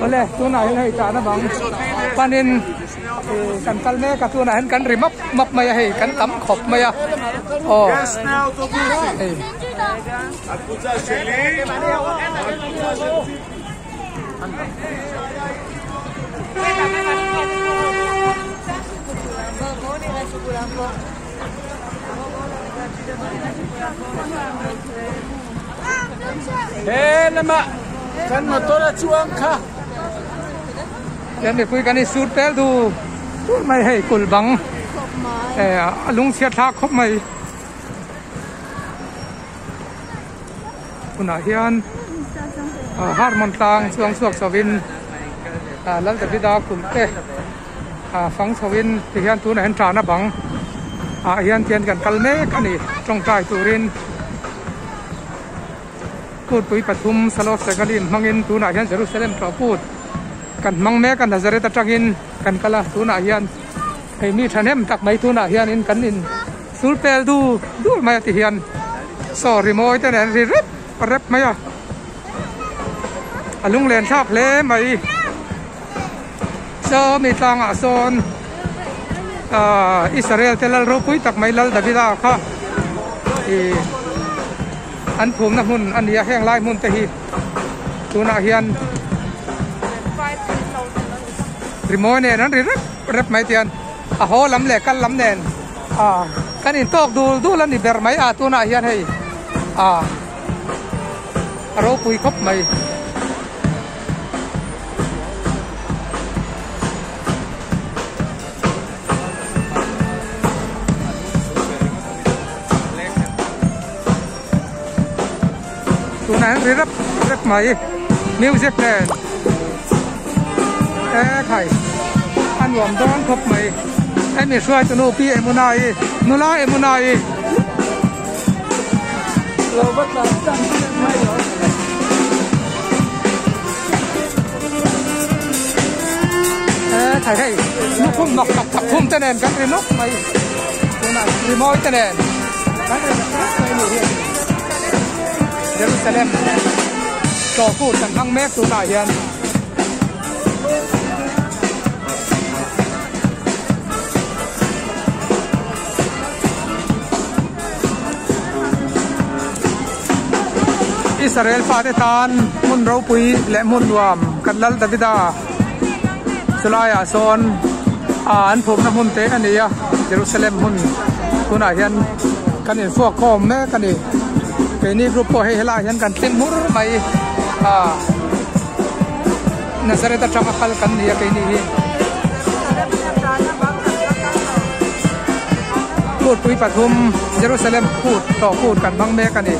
Awle tunah hian hei tahna bang panin ih kan kal mek a tunah hian kan ri map map mai a hei kan tam khawp mai a aw hei. He lamah kan motor a chuang kha. Tian mipui kan insur tel du dur mai hei kulh bang a lungchhiat thlak khawp mai. Hunah hian Harmon tlang chuang chhuak chhovin Lal Davida kulh te fang chhovin tihian tunah hian ṭahna bang ah hian tian kan kal mek a ni tawngtai turin kutpui pathum Salosh Regalim hmangin tunah hian Jerusalem tlawh kut kan hmang mek a Nazareth atangin kan kal a tunah hian hei mi thahnem tak mai tunah hianin kan in Sul pel du dur mai a ti hian saw rimawi te nen ri rep rep mai a, a lunglen thlak hle mai. Saw mi tlangah sawn ahh Israel te lal ropui tak mai Lal Davida kha ih an phumna hmun a ni a, heng lai hmun te hi tunah hian rimawi nen an ri rep rep mai tian a haw lam leh kal lam nen. A kan in tawk dul dul a ni ber mai a tunah hian hei a a ropui khawp mai. Tunah hian ri rep rep mai music nen e khai a nuam dawn khawp mai hemi hruaitu nu pi Emuna i nula Emuna i. E khai hei lukhum mak tak tak thum te nen kan ri nawk mai tunah rimawi te nen kan ri nawk mai ni hi. Jerusalem tlawhkut kan hmang mek tunah hian Israel fate tan hmun ropui leh hmun nuam kan Lal Davida chulaiah sawn an phumna hmun te a ni a Jerusalem hmun tunah hian kan infuak khawm mek a ni. Keini group pawh hei helaiah hian kan tling hmur mai a Nazareth atanga kal kan ni a keini hi. Kutpui pathum Jerusalem kut tawh kut kan hmang mek a ni.